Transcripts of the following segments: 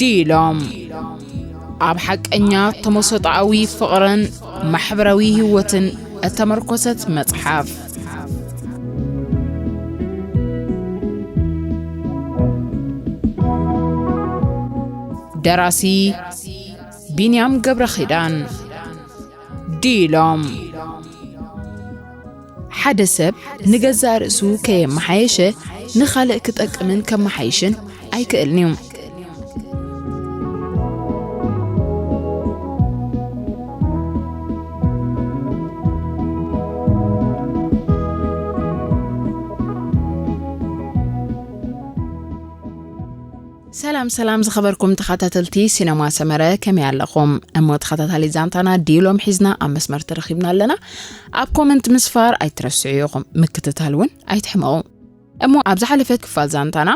ኢሎም ኣብ ሓቀኛ ተመሰጣኣዊ ፍቕርን ማሕበራዊ ህይወትን እተመርኮሰት መጽሓፍ። ደራሲ ቢንያም ገብረ ኺዳን። ዲሎም ሓደ ሰብ ንገዛእ ርእሱ ከየመሓየሸ ንኻልእ ክጠቅምን ከመሓይሽን ኣይክእልን እዩ። ሰላም ሰላም ዝኸበርኩም ተኸታተልቲ ሲነማ ሰመረ፣ ከመይ ኣለኹም? እሞ ተኸታታሊ ዛንታና ድዩ ሎም ሒዝና ኣብ መስመር ተረኺብና ኣለና። ኣብ ኮመንት ምስፋር ኣይትረስዑ ኢኹም፣ ምክትታል እውን ኣይትሕመቑ። እሞ ኣብ ዝሓለፈ ክፋል ዛንታና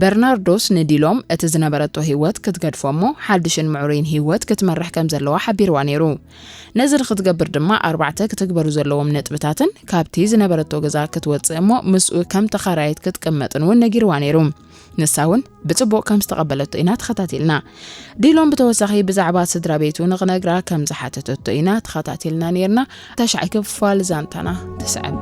በርናርዶስ ንዲሎም እቲ ዝነበረቶ ህይወት ክትገድፎ እሞ ሓድሽን ምዕሩይን ህይወት ክትመርሕ ከም ዘለዋ ሓቢርዋ ነይሩ። ነዚ ንክትገብር ድማ ኣርባዕተ ክትግበሩ ዘለዎም ነጥብታትን ካብቲ ዝነበረቶ ገዛ ክትወፅእ እሞ ምስኡ ከም ተኻራይት ክትቅመጥን እውን ነጊርዋ ነይሩ። ንሳ እውን ብጽቡቕ ከም ዝተቐበለቶ ኢና ተኸታቲልና። ዲሎም ብተወሳኺ ብዛዕባ ስድራ ቤቱ ንኽነግራ ከም ዝሓተተቶ ኢና ተኸታቲልና ነይርና። ተሻዒ ክፋል ዛንታና ትስዕብ።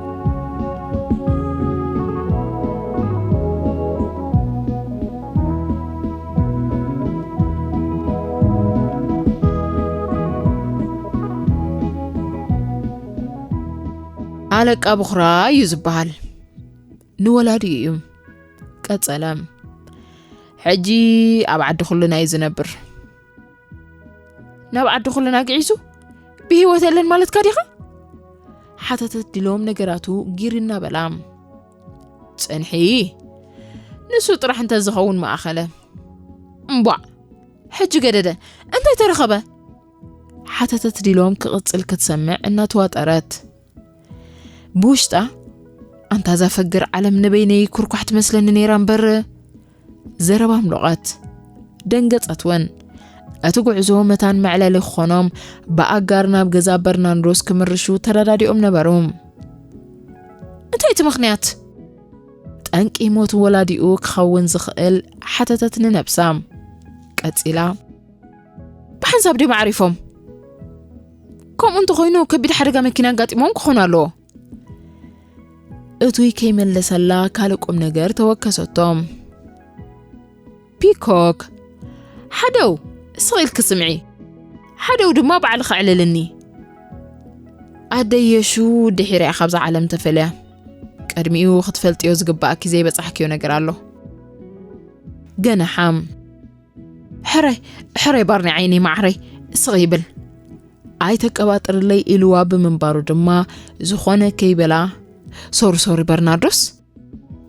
ኣለቃ ብኹራ እዩ ዝበሃል። ንወላዲኡ እዩ። ቀጸለ። ሕጂ ኣብ ዓዲ ኩልና እዩ ዝነብር። ናብ ዓዲ ኩልና ግዒሱ ብህይወት የለን ማለትካ ዲኻ? ሓተተት ዲሎም ነገራቱ ጊር እናበላ። ጽንሒ፣ ንሱ ጥራሕ እንተዝኸውን መኣኸለ። እምቧዕ፣ ሕጂ ገደደ፣ እንታይ ተረኸበ? ሓተተት ዲሎም ክቕጽል ክትሰምዕ እናተዋጠረት። ብውሽጣ፣ ኣንታ እዛ ፈግር ዓለም ንበይነይ ኩርኳሕ ትመስለኒ ነይራ እምበር፣ ዘረባ ኣምሎቐት። ደንገጸት እውን። እቲ ጉዕዞ መታን መዕለሊ ክኾኖም ብኣጋር ናብ ገዛ በርናንዶስ ክምርሹ ተረዳዲኦም ነበሩ። እንታይ እቲ ምኽንያት? ጠንቂ ሞት ወላዲኡ ክኸውን ዝኽእል ሓተተት ንነብሳ። ቀጺላ፣ ብሓንሳብ ድዮም ዓሪፎም? ከምኡ እንተኾይኑ ከቢድ ሓደጋ መኪና ኣጋጢሞም ክኾኑ ኣለዎ። እቱይ ከይመለሰላ ካልእ ቁም ነገር ተወከሰቶ። ፒኮክ፣ ሓደው ስቕ ኢልኪ ስምዒ፣ ሓደው ድማ ባዕልኺ ኣዕልልኒ። ኣደይ የሹ ድሒራ እያ ካብዛ ዓለም ተፈልያ። ቅድሚኡ ክትፈልጥዮ ዝግባኣኪ ዘይበጻሕክዮ ነገር ኣሎ። ገናሓም። ሕራይ፣ ሕራይ ባርኒ ዓይነይ ማዕረይ፣ ስቕ ይብል። ኣይተቀባጥርለይ ኢልዋ ብምንባሩ ድማ ዝኾነ ከይበላ፣ ሶሪ ሶሪ በርናርዶስ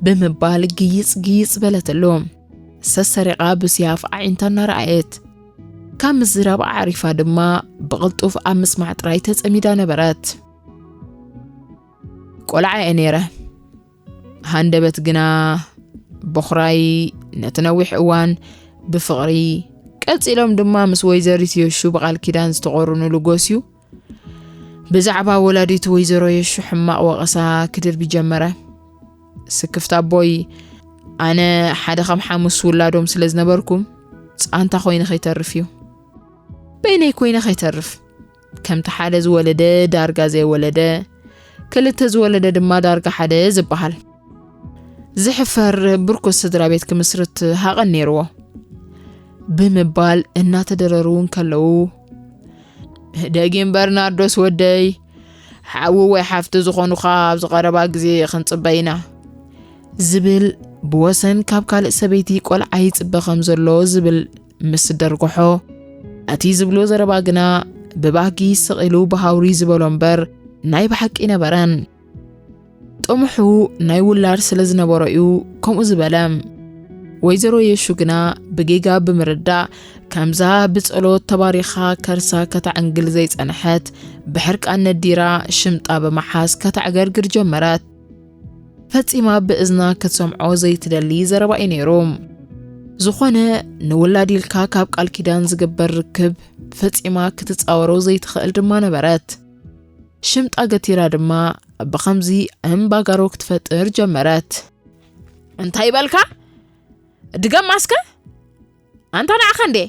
ብምባል ግይጽ ግይጽ በለትሉ። ሰሰሪቓ ብስያፍ ኣዒንታ እናረኣየት፣ ካብ ምዝራብ ኣዕሪፋ ድማ ብቕልጡፍ ኣብ ምስማዕ ጥራይ ተጸሚዳ ነበረት። ቆልዓ እየ ነይረ። ሃንደበት ግና፣ በኹራይ ነቲ ነዊሕ እዋን ብፍቕሪ፣ ቀጺሎም ድማ ምስ ወይዘሪት የሹ ብቓል ኪዳን ዝተቖርኑሉ ጎስዩ፣ ብዛዕባ ወላዲቱ ወይዘሮ የሹ ሕማቕ ወቐሳ ክድርቢ ጀመረ። ስክፍታ ኣቦይ፣ ኣነ ሓደ ካብ ሓሙስ ውላዶም ስለ ዝነበርኩ፣ ጻንታ ኮይነ ከይተርፍ እዩ። በይነይ ኮይነ ከይተርፍ፣ ከምቲ ሓደ ዝወለደ ዳርጋ ዘይወለደ፣ ክልተ ዝወለደ ድማ ዳርጋ ሓደ ዝበሃል። ዝሕፈር ብርኩስ ስድራ ቤት ክምስርት ሃቐን ነይርዎ። ብምባል እናተደረሩ እንከለዉ፣ ደጊም በርናርዶስ ወደይ፣ ሓዊ ወይ ሓፍቲ ዝኾኑኻ ኣብዚ ቀረባ ግዜ ክንጽበ ኢና፣ ዝብል ብወሰን ካብ ካልእ ሰበይቲ ቆልዓ ይጽበ ከም ዘሎ ዝብል ምስ ደርጎሖ፣ እቲ ዝብሎ ዘረባ ግና ብባህጊ ስቕ ኢሉ ብሃውሪ ዝበሎ እምበር ናይ ብሓቂ ነበረን። ጥሙሑ ናይ ውላድ ስለ ዝነበሮ እዩ ከምኡ ዝበለ። ወይዘሮ የሹ ግና ብጌጋ ብምርዳእ፣ ከምዛ ብጸሎት ተባሪኻ ከርሳ ከተዕንግል ዘይጸንሐት፣ ብሕርቃን ነዲራ ሽምጣ ብምሓዝ ከተዕገርግር ጀመረት። ፈጺማ ብእዝና ክትሰምዖ ዘይትደሊ ዘረባ እዩ ነይሩ። ዝኾነ ንውላድ ኢልካ ካብ ቃል ኪዳን ዝግበር ርክብ ፈጺማ ክትጻወሮ ዘይትኽእል ድማ ነበረት። ሽምጣ ገቲራ ድማ ብኸምዚ እምባጋሮ ክትፈጥር ጀመረት። እንታይ በልካ? ድገም ኣስከ? ኣንታ ንዓኻ እንዴ?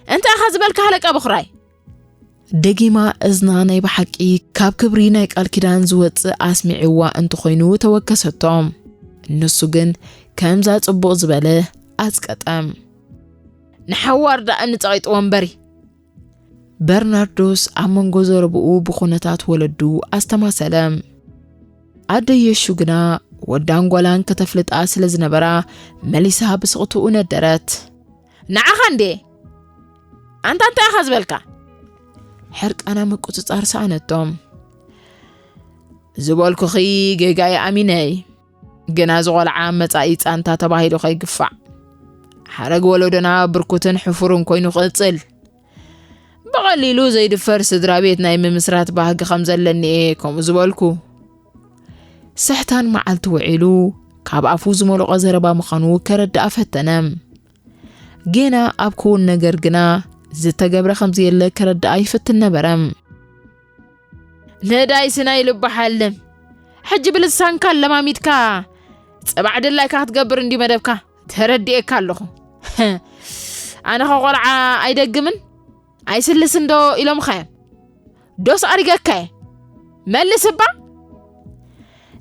እንታይ ኢኻ ዝበልካ ሃለቃ በኹራይ? ደጊማ እዝና ናይ ብሓቂ ካብ ክብሪ ናይ ቃል ኪዳን ዝወጽእ ኣስሚዕዋ እንተኾይኑ ተወከሰቶ። ንሱ ግን ከምዛ ጽቡቕ ዝበለ ኣጽቀጠ። ንሓዋር ደኣ እምኒ ጸቒጥዎ እምበሪ። በርናርዶስ ኣብ መንጎ ዘረብኡ ብኹነታት ወለዱ ኣስተማሰለ። ኣደ የሹ ግና ወዳን ጓላን ከተፍልጣ ስለ ዝነበራ መሊሳ ብስቕትኡ ነደረት። ንዓኻ እንዴ? ኣንታ እንታይ ኢኻ ዝበልካ? ሕርቃና ምቁጽጻር ሰኣነቶም። ዝበልኩኺ ጌጋየ ኣሚነይ። ግና እዚ ቆልዓ መጻኢ ጻንታ ተባሂሉ ከይግፋዕ። ሓረግ ወለዶና ብርኩትን ሕፉርን ኮይኑ ክቕጽል። ብቐሊሉ ዘይድፈር ስድራ ቤት ናይ ምምስራት ባህጊ ከም ዘለኒ እየ ከምኡ ዝበልኩ። ስሕታን መዓልቲ ውዒሉ ካብ ኣፉ ዝመለቖ ዘረባ ምዃኑ ከረድኣ ፈተነ። ጌና ኣብ ክውን ነገር ግና ዝተገብረ ከም ዘየለ ከረድኣ ይፍትን ነበረ። ንዳይ ስናይ ልባ ሓልም። ሕጂ ብልሳንካ ለማሚድካ ጽባዕ ድላይካ ክትገብር እንዲ መደብካ ተረዲኤካ ኣለኹ። ኣነ ኸ ቆልዓ ኣይደግምን ኣይስልስን ዶ ኢሎምኻ እዮም? ዶስ ኣሪገካ እየ? መልስ እባ።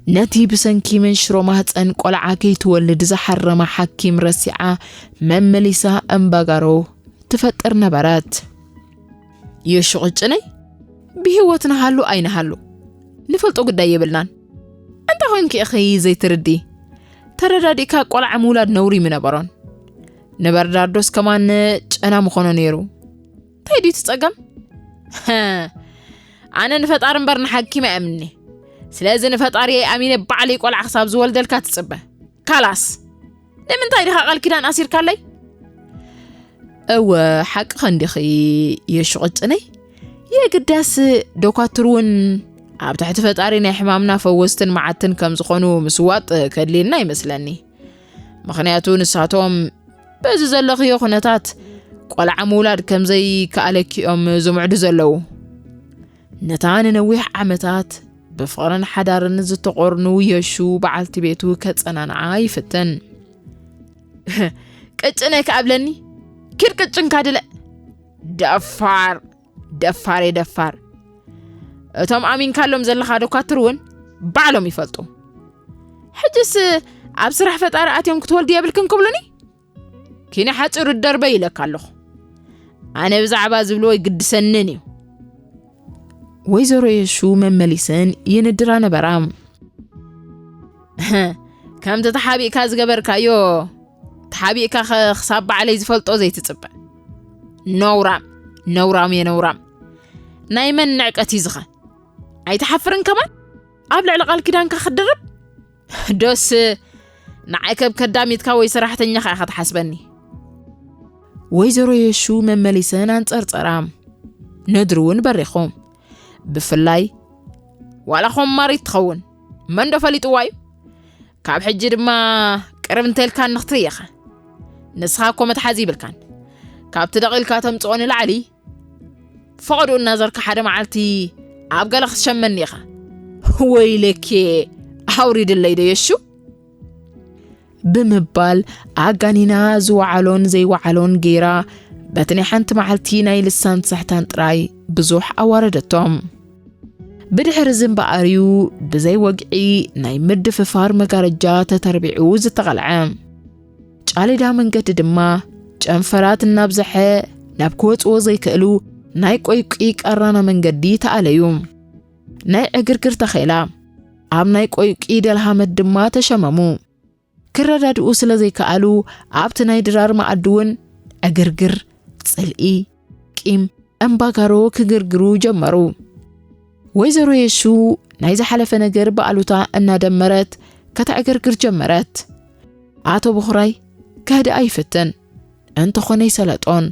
ነቲ ብሰንኪ መንሽሮ ማህፀን ቆልዓ ከይትወልድ ዝሓረመ ሓኪም ረሲዓ መመሊሳ እምባጋሮ ትፈጥር ነበረት። የሹ ቅጭነይ፣ ብህይወት ንሃሉ ኣይንሃሉ ንፈልጦ ጉዳይ የብልናን። እንታይ ኮንኪ ኢኺ ዘይትርዲ? ተረዳዲእካ ቆልዓ ምውላድ ነውሪ ምነበሮን። ንበርዳርዶስ ከማን ጨና ምኾኖ ነይሩ። እንታይ ድዩ እቲ ጸገም? ኣነ ንፈጣሪ እምበር ንሓኪም ኣይኣምንኒ። ስለዚ ንፈጣሪ ኣሚነ ባዕለይ ቆልዓ ክሳብ ዝወልደልካ ትጽበ። ካላስ። ንምንታይ ዲኻ ቃል ኪዳን ኣሲርካለይ? እወ፣ ሓቅኸ እንዲኺ የሹ ቅጭነይ። የግዳስ ዶኳትር እውን ኣብ ትሕቲ ፈጣሪ ናይ ሕማምና ፈወስትን መዓትን ከም ዝኾኑ ምስዋጥ ከድልየና ይመስለኒ። ምኽንያቱ ንሳቶም በዚ ዘለኽዮ ኩነታት ቆልዓ ምውላድ ከም ዘይከኣለኪ እዮም ዝምዕዱ ዘለዉ። ነታ ንነዊሕ ዓመታት ብፍቕርን ሓዳርን ዝተቖርኑ የሹ በዓልቲ ቤቱ ከጸናንዓ ይፍትን። ቅጭነ ክኣብለኒ፣ ኪድ ቅጭንካ ድለ። ደፋር፣ ደፋር፣ ደፋር። እቶም ኣሚንካሎም ዘለኻ ዶኳትር እውን ባዕሎም ይፈልጡ። ሕጅስ ኣብ ስራሕ ፈጣሪ ኣትዮም ክትወልዱ የብልክን ክብሉኒ? ኪነ ሓፂሩ ደርበ ኢለካ ኣለኹ። ኣነ ብዛዕባ ዝብልዎ ይግድሰንን እዩ። ወይዘሮ የሹ መመሊሰን ይንድራ ነበራ። ከምቲ ተሓቢእካ ዝገበርካዮ፣ ተሓቢእካ ኸ ክሳብ ባዕለይ ዝፈልጦ ዘይትጽበ። ነውራም፣ ነውራም እየ ነውራም። ናይ መን ንዕቀት እዩ ዝኸ? ኣይትሓፍርን ከማን? ኣብ ልዕሊ ቃል ኪዳንካ ክትድርብ? ዶስ ንዓይ ከብ ከዳሚትካ ወይ ሰራሕተኛኻ ኢኻ ትሓስበኒ? ወይዘሮ የሹ መመሊሰን ኣንጸርጸራ። ነድሪ እውን በሪኹ። ብፍላይ ዋላ ኾማሪት ትኸውን፣ መን ዶ ፈሊጥዋ እዩ? ካብ ሕጂ ድማ ቅርብ እንተልካ ንኽትርእኻ። ንስኻ እኮ መትሓዚ ይብልካን። ካብቲ ደቒልካ ተምጽኦ ንላዕሊ፣ ፈቐድኡ እናዘርካ ሓደ መዓልቲ ኣብ ገለ ክትሸመኒ ኢኻ። ወይለኬ፣ ኣውሪድለይ ዶ የሹ? ብምባል ኣጋኒና ዝወዓሎን ዘይወዓሎን ገይራ፣ በቲ ናይ ሓንቲ መዓልቲ ናይ ልሳን ስሕታን ጥራይ ብዙሕ ኣዋረደቶም። ብድሕሪ እዚ እምበኣር እዩ ብዘይ ወግዒ ናይ ምድፍፋር መጋረጃ ተተርቢዑ ዝተቐልዐ። ጫሌዳ መንገዲ ድማ ጨንፈራት እናብዝሐ ናብ ክወጽዎ ዘይክእሉ ናይ ቆይቂ ቀራና መንገዲ ተኣለዩ። ናይ ዕግርግር ታኼላ ኣብ ናይ ቆይቂ ደልሃመት ድማ ተሸመሙ። ክረዳድኡ ስለ ዘይከኣሉ ኣብቲ ናይ ድራር መኣዲ እውን ዕግርግር፣ ጽልኢ፣ ቂም፣ እምባጋሮ ክግርግሩ ጀመሩ። ወይዘሮ የሹ ናይ ዝሓለፈ ነገር ብኣሉታ እናደመረት ከተዕግርግር ጀመረት። ኣቶ ብኹራይ ከህድኣ ይፍትን፣ እንተኾነ ይሰለጦን።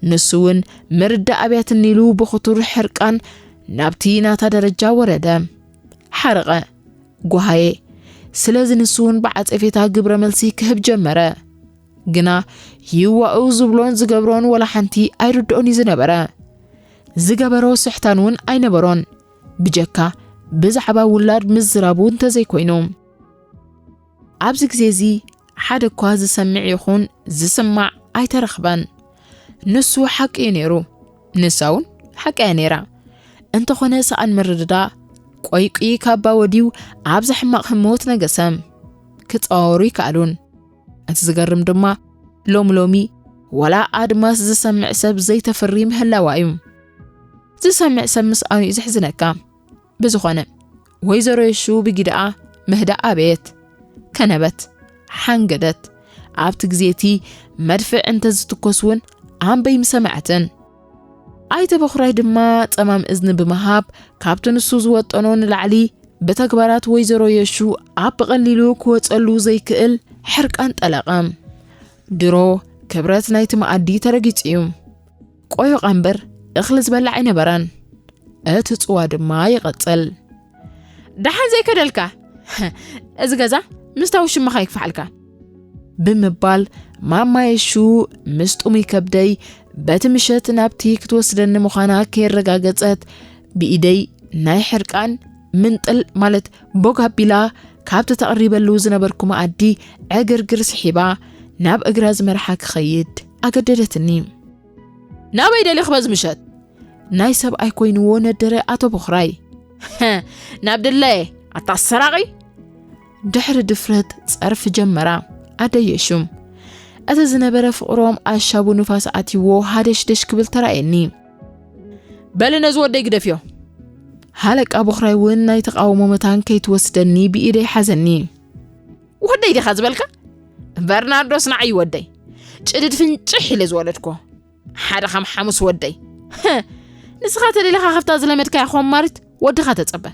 ንሱ እውን ምርዳእ ኣብያትኒ ኢሉ ብኽቱር ሕርቃን ናብቲ ናታ ደረጃ ወረደ። ሓረቐ፣ ጓሃየ። ስለዚ ንሱ እውን ብዓጸፌታ ግብረ መልሲ ክህብ ጀመረ። ግና ይዋኡ ዝብሎን ዝገብሮን ወላ ሓንቲ ኣይርድኦን እዩ ዝነበረ። ዝገበሮ ስሕታን እውን ኣይነበሮን፣ ብጀካ ብዛዕባ ውላድ ምዝራቡ እንተዘይኮይኑ። ኣብዚ ግዜ እዚ ሓደ እኳ ዝሰምዕ ይኹን ዝስማዕ ኣይተረኽበን። ንሱ ሓቂ እዩ ነይሩ፣ ንሳ እውን ሓቂ እያ ነይራ። እንተኾነ ሰኣን ምርድዳእ ቆይቂ ካባ ወድዩ ኣብዚ ሕማቕ ህሞት ነገሰ። ክጸዋወሩ ይከኣሉን። እቲ ዝገርም ድማ ሎም ሎሚ ዋላ ኣድማስ ዝሰምዕ ሰብ ዘይተፍሪ ምህላዋ እዩ። ዝሰምዕ ሰብ ምስኣኑ እዩ ዘሕዝነካ። ብዝኾነ ወይዘሮ የሹ ብጊደኣ ምህዳእ ኣበየት፣ ከነበት፣ ሓንገደት። ኣብቲ ግዜ እቲ መድፍዕ እንተዝትኮስ እውን ኣንበይ ምሰምዐትን። ኣይተ በኹራይ ድማ ጸማም እዝኒ ብምሃብ ካብቲ ንሱ ዝወጠኖ ንላዕሊ ብተግባራት ወይዘሮ የሹ ኣብ ብቐሊሉ ክወጸሉ ዘይክእል ሕርቃን ጠለቐ። ድሮ ክብረት ናይቲ መኣዲ ተረጊጹ እዩ። ቆዮቓ እምበር እኽሊ ዝበልዕ ኣይነበረን። እቲ ጽዋ ድማ ይቐጽል። ደሓን ዘይከደልካ እዚ ገዛ ምስታ ውሽማኻ ይግፍሓልካ። ብምባል ማማ የሹ ምስ ጥሙይ ከብደይ በቲ ምሸት ናብቲ ክትወስደኒ ምዃና ከየረጋገጸት ብኢደይ ናይ ሕርቃን ምንጥል ማለት ቦግ ኣቢላ ካብቲ ተቕሪበሉ ዝነበርኩ መኣዲ ዕግርግር ስሒባ ናብ እግራ ዝመርሓ ክኸይድ ኣገደደትኒ። ናበይ ደሊኽ በዚ ምሸት? ናይ ሰብኣይ ኮይንዎ ነደረ ኣቶ በኹራይ። ናብ ድለየ ኣታ ሰራቒ። ድሕሪ ድፍረት ጸርፊ ጀመራ። ኣደየሹ እቲ ዝነበረ ፍቕሮም ኣሻቡ ንፋስ ኣትይዎ ሃደሽደሽ ክብል ተራእየኒ። በሊ ነዚ ወደይ ግደፍዮ። ሃለቃ በኹራይ እውን ናይ ተቓውሞ መታን ከይትወስደኒ ብኢደይ ሓዘኒ። ወደይ ዲኻ ዝበልካ? በርናርዶስ ንዓይ ወደይ። ጭድድ ፍንጭሕ ኢለ ዝወለድኮ። ሓደ ከም ሓሙስ ወደይ። ንስኻ ተደሊኻ ከፍታ ዝለመድካያ ኮማሪት ወድኻ ተጸበ።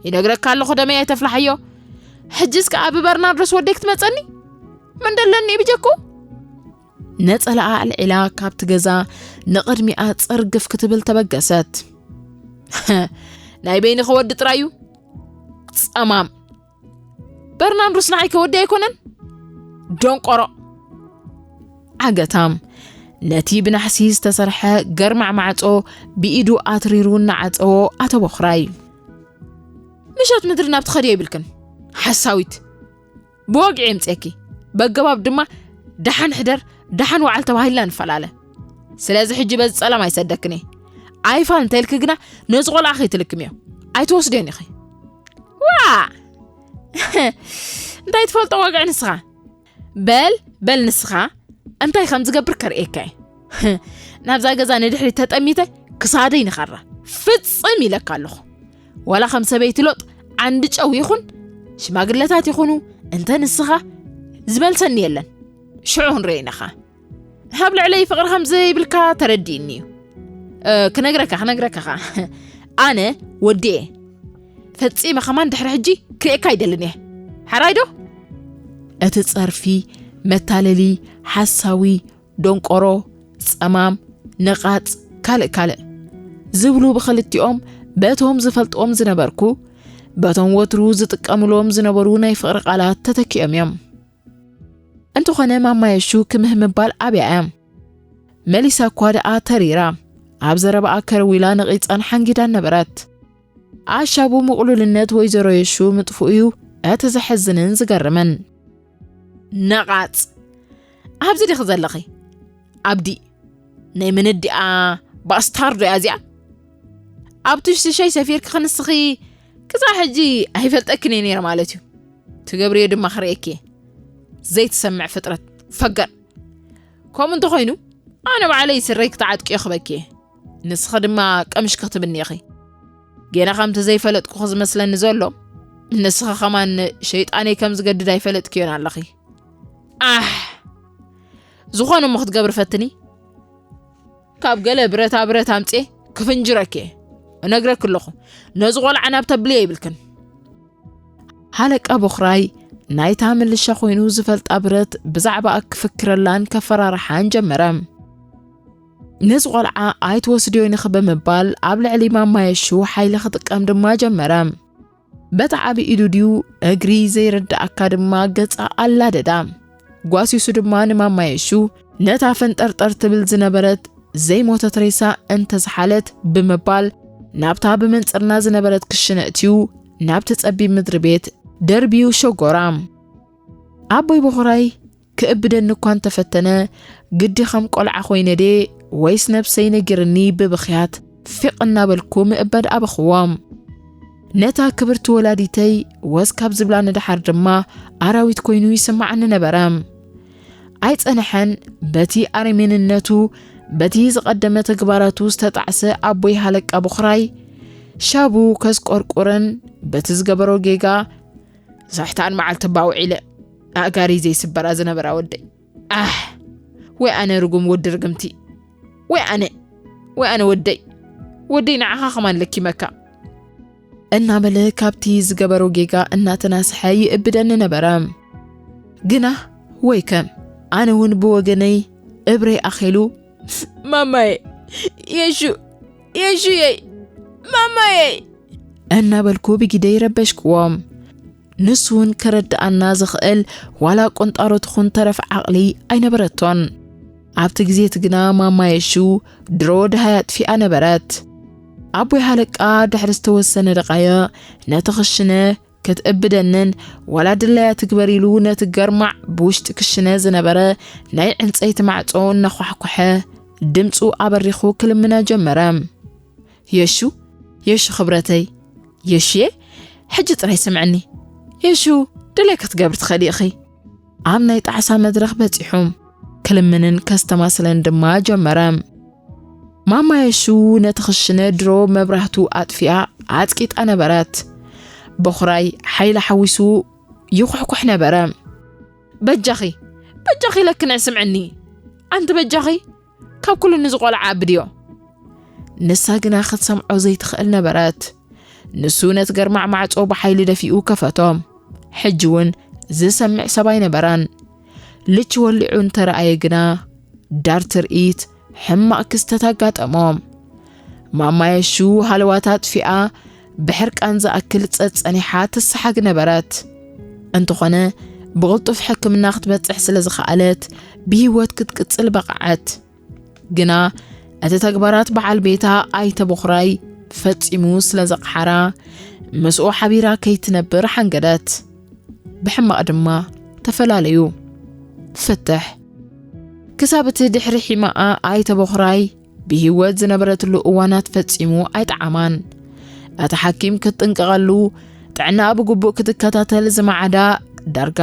ይነግረካ ኣለኹ ደመይ ኣይተፍላሓዮ። ሕጅስ ከኣ ብበርናርዶስ ወደይ ክትመጸኒ? መን ደለኒ ብጀኩ? ነጸላኣ ኣልዒላ ካብቲ ገዛ ንቕድሚኣ ጸርግፍ ክትብል ተበገሰት። ናይ በይንኺ ወዲ ጥራዩ? ጸማም። በርናርዶስ ንዓይ ከወዲ ኣይኮነን? ደንቆሮ። ዓገታም ነቲ ብናሕሲ ዝተሰርሐ ገርማዕ ማዕጾ ብኢዱ ኣትሪሩ እናዓጸዎ ኣቶ በኹራይ። ምሸት ምድሪ ናብ ትኸድዮ ይብልክን። ሓሳዊት። ብወግዒ የምጽየኪ። በገባብ ድማ ደሓን ሕደር፣ ደሓን ወዓል ተባሂልና ንፈላለ። ስለዚ ሕጂ በዚ ጸላም ኣይሰደክን እየ። ኣይፋል እንተኢልኪ ግና ነዚ ቆልዓ ከይትልክምዮ። ኣይትወስድዮን ኢኺ። ዋ! እንታይ ትፈልጦ ወግዒ ንስኻ? በል፣ በል ንስኻ እንታይ ከም ዝገብር ከርእየካ እየ። ናብዛ ገዛ ንድሕሪት ተጠሚተ ክሳደይ ንኸራ። ፍጽም ኢለካ ኣለኹ። ዋላ ከም ሰበይቲ ሎጥ ዓንዲ ጨው ይኹን፣ ሽማግለታት ይኹኑ፣ እንተ ንስኻ ዝመልሰኒ የለን። ሽዑ ክንርእዮ ኢና ኸኣ። ኣብ ልዕለይ ፍቕሪ ከም ዘይብልካ ተረዲእኒ እዩ። እ፣ ክነግረካ፣ ክነግረካ ኸኣ። ኣነ ወዲ እየ። ፈጺመ ከማን ድሕሪ ሕጂ ክርእየካ ኣይደልን እየ። ሕራይ ዶ? እቲ ጸርፊ፣ መታለሊ፣ ሓሳዊ፣ ደንቆሮ፣ ጸማም፣ ነቓጽ፣ ካልእ ካልእ ዝብሉ ብኽልቲኦም በቶም ዝፈልጥዎም ዝነበርኩ፣ በቶም ወትሩ ዝጥቀምሎም ዝነበሩ ናይ ፍቕሪ ቃላት ተተኪኦም እዮም። እንተኾነ ማማ የሹ ክምህ ምባል ኣብያ እያ። መሊሳ እኳ ደኣ ተሪራ፣ ኣብ ዘረባኣ ከረዊላ ነቒጻን ሓንጊዳን ነበረት። ኣሻቡ ምቕሉልነት ወይዘሮ የሹ ምጥፍኡ እዩ እቲ ዘሕዝንን ዝገርምን። ነቓጽ! ኣብዚ ዲኺ ዘለኺ? ኣብዲ ናይ መነዲኣ ባስታርዶ እያ እዚኣ? ኣብ ትሽቲ ሻይ ሰፊርኪ ክንስኺ ክሳብ ሕጂ ኣይፈልጠክን እየ ነይረ ማለት እዩ። ትገብርዮ ድማ ክርእየኪ እየ። ዘይትሰምዕ ፍጥረት ፈገር። ከምኡ እንተኾይኑ ኣነ ባዕለይ ስረይ ክትዓጥቅዮ ክበኪ እየ። ንስኺ ድማ ቀምሽ ክትብኒ ኢኺ። ጌና ከምቲ ዘይፈለጥኩኺ ዝመስለኒ ዘሎ ንስኺ ከማን ሸይጣነይ ከም ዝገድድ ኣይፈለጥክዮን ኣለኺ። ኣሕ! ዝኾነ እሞ ክትገብሪ ፈትኒ። ካብ ገለ ብረታ ብረት ኣምጽኤ ክፍንጅረኪ እየ። እነግረኪ ኣለኹ፣ ነዚ ቆልዓ ናብ ተብልዮ ይብልክን። ሃለቃ ቦኽራይ ናይታ ምልሻ ኮይኑ ዝፈልጣ ብረት ብዛዕባኣ ክፍክረላን ከፈራርሓን ጀመረ። ነዚ ቆልዓ ኣይትወስድዮን ኢኺ ብምባል ኣብ ልዕሊ ማማ የሹ ሓይሊ ክጥቀም ድማ ጀመረ። በቲ ዓቢ ኢዱ ድዩ እግሪ ዘይርድኣካ ድማ ገጻ ኣላደዳ። ጓሲሱ ድማ ንማማ የሹ ነታ ፈንጠርጠር ትብል ዝነበረት ዘይሞተት ሬሳ እንተዝሓለት ብምባል ናብታ ብመንጽርና ዝነበረት ክሽነ እትዩ ናብቲ ጸቢብ ምድሪ ቤት ደርብዩ ሸጎራ። ኣቦይ ቦኽራይ ክእብደኒ እኳ እንተፈተነ፣ ግዲ ከም ቆልዓ ኮይነ ድየ ወይስ ነብሰይ ነጊርኒ ብብኽያት ፊቕ እናበልኩ ምእበድ ኣበኽዎም። ነታ ክብርቲ ወላዲተይ ወስ ካብ ዝብላ ንደሓር ድማ ኣራዊት ኮይኑ ይስምዓኒ ነበረ። ኣይጸንሐን፣ በቲ ኣረሜንነቱ፣ በቲ ዝቐደመ ተግባራቱ ዝተጣዕሰ ኣቦይ ሃለቃ ብኹራይ ሻቡ ከስቆርቁርን በቲ ዝገበሮ ጌጋ ስሕታን መዓልቲ ባውዒለ ኣእጋሪ ዘይስበራ ዝነበራ ወደይ። ኣሕ! ወይ ኣነ ርጉም ወዲ ርግምቲ! ወይ ኣነ! ወይ ኣነ ወደይ! ወደይ ንዓኻ ከማን ለኪመካ! እናበለ ካብቲ ዝገበሮ ጌጋ እናተናስሐ ይእብደኒ ነበረ። ግና ወይከ ኣነ እውን ብወገነይ እብረይ ኣኼሉ፣ ማማየ! የሹ! የሹየይ! ማማየይ! እናበልኩ ብጊደይ ረበሽክዎ። ንሱ እውን ከረድኣና ዝኽእል ዋላ ቁንጣሮ ትኹን ተረፍ ዓቕሊ ኣይነበረቶን። ኣብቲ ግዜ እቲ ግና ማማ የሹ ድሮ ደሃይ ኣጥፊኣ ነበረት። ኣቦይ ሃለቃ ድሕሪ ዝተወሰነ ደቓይቕ ነቲ ክሽነ ክትእብደንን ዋላ ድላያ ትግበር ኢሉ ነቲ ገርማዕ ብውሽጢ ክሽነ ዝነበረ ናይ ዕንጸይቲ ማዕጾ እናኳሕኳሐ ድምጹ ኣበሪኹ ክልምና ጀመረ። የሹ፣ የሹ ክብረተይ፣ የሹየ፣ ሕጂ ጥራይ ስምዕኒ። የሹ፣ ድላይ ክትገብሪ ትኽእሊ ኢኺ። ኣብ ናይ ጣዕሳ መድረኽ በጺሑ ክልምንን ከስተማስለን ድማ ጀመረ። ማማ የሹ ነቲ ክሽነ ድሮ መብራህቱ ኣጥፊኣ ኣጽቂጣ ነበረት። በኹራይ ሓይሊ ሓዊሱ ይኹሕኩሕ ነበረ። በጃኺ፣ በጃኺ ለክንዕ ስምዕኒ። ኣንቲ በጃኺ፣ ካብ ኩሉ ንዚ ቆልዓ ኣብድዮ። ንሳ ግና ክትሰምዖ ዘይትኽእል ነበረት። ንሱ ነቲ ገርማዕ ማዕጾ ብሓይሊ ደፊኡ ከፈቶ። ሕጂ እውን ዝሰምዕ ሰብ ኣይነበረን። ልቺ ወሊዑ እንተረኣየ ግና ዳር ትርኢት ሕማቕ ክስተት ኣጋጠሞ። ማማ የሹ ሃለዋታ ኣጥፊኣ ብሕርቃን ዝኣክል ጸጸኒሓ ትሰሓግ ነበረት። እንተኾነ ብቕልጡፍ ሕክምና ክትበጽሕ ስለ ዝኸኣለት ብህይወት ክትቅጽል በቕዐት። ግና እቲ ተግባራት በዓል ቤታ ኣይተ በኹራይ ፈጺሙ ስለ ዘቕሓራ ምስኡ ሓቢራ ከይትነብር ሓንገደት። ብሕማቕ ድማ ተፈላለዩ። ፍትሕ ክሳብ እቲ ድሕሪ ሒማኣ ኣይተ በኹራይ ብህይወት ዝነበረትሉ እዋናት ፈጺሙ ኣይጠዓማን። እቲ ሓኪም ክትጥንቀቐሉ ጥዕናኣ ብግቡእ ክትከታተል ዝመዓዳ ዳርጋ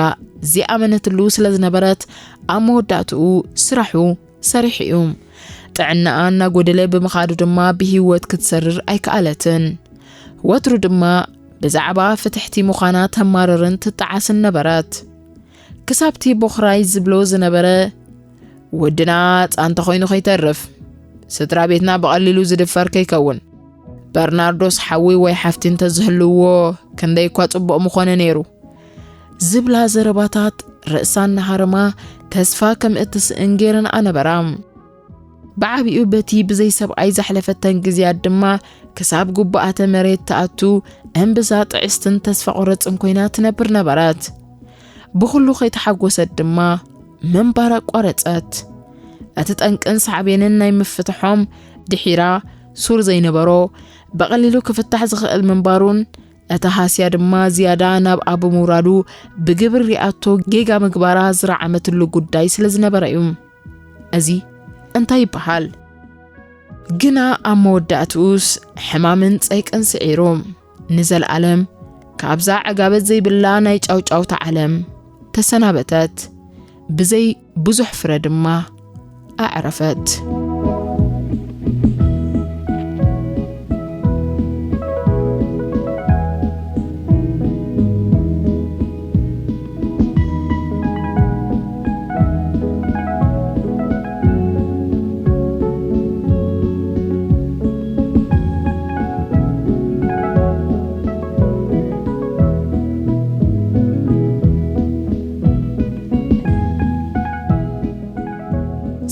ዘይኣመነትሉ ስለ ዝነበረት ኣብ መወዳእትኡ ስራሑ ሰሪሑ እዩ። ጥዕናኣ እናጎደለ ብምኻዱ ድማ ብህይወት ክትሰርር ኣይከኣለትን። ወትሩ ድማ ብዛዕባ ፍትሕቲ ምዃና ተማርርን ትጠዓስን ነበረት። ክሳብቲ ቦኽራይ ዝብሎ ዝነበረ፣ "ወድና ጻንታ ኮይኑ ከይተርፍ፣ ስድራ ቤትና ብቐሊሉ ዝድፈር ከይከውን፣ በርናርዶስ ሓዊ ወይ ሓፍቲ እንተዝህልዎ ክንደይ እኳ ጽቡቕ ምኾነ ነይሩ" ዝብላ ዘረባታት ርእሳ እናሃረማ ተስፋ ከም እትስእን ገይረንኣ ነበራ። ብዓቢኡ በቲ ብዘይ ሰብኣይ ዘሕለፈተን ግዜያት ድማ ክሳብ ጉባኣተ መሬት ትኣቱ እምብዛ ጥዕስትን ተስፋ ቁረጽን ኮይና ትነብር ነበረት። ብኹሉ ከይተሓጎሰት ድማ ምንባር ኣቋረጸት። እቲ ጠንቅን ሳዕቤንን ናይ ምፍትሖም ድሒራ ሱር ዘይነበሮ ብቐሊሉ ክፍታሕ ዝኽእል ምንባሩን እታ ሃስያ ድማ ዝያዳ ናብኣ ብምውራዱ ብግብሪ ሪኣቶ ጌጋ ምግባራ ዝረዓመትሉ ጉዳይ ስለ ዝነበረ እዩ። እዚ እንታይ ይበሃል? ግና ኣብ መወዳእትኡስ ሕማምን ጸይቅን ስዒሩ ንዘለኣለም ካብዛ ዕጋበት ዘይብላ ናይ ጫውጫውታ ዓለም ተሰናበተት። ብዘይ ብዙሕ ፍረ ድማ ኣዕረፈት።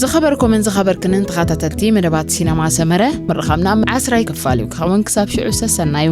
ዝኸበርኩምን ዝኸበርክንን ተኸታተልቲ መደባት ሲነማ ሰመረ፣ ምርኻብና ዓስራይ ክፋል እዩ ክኸውን። ክሳብ ሽዑ ሰሰናዩ።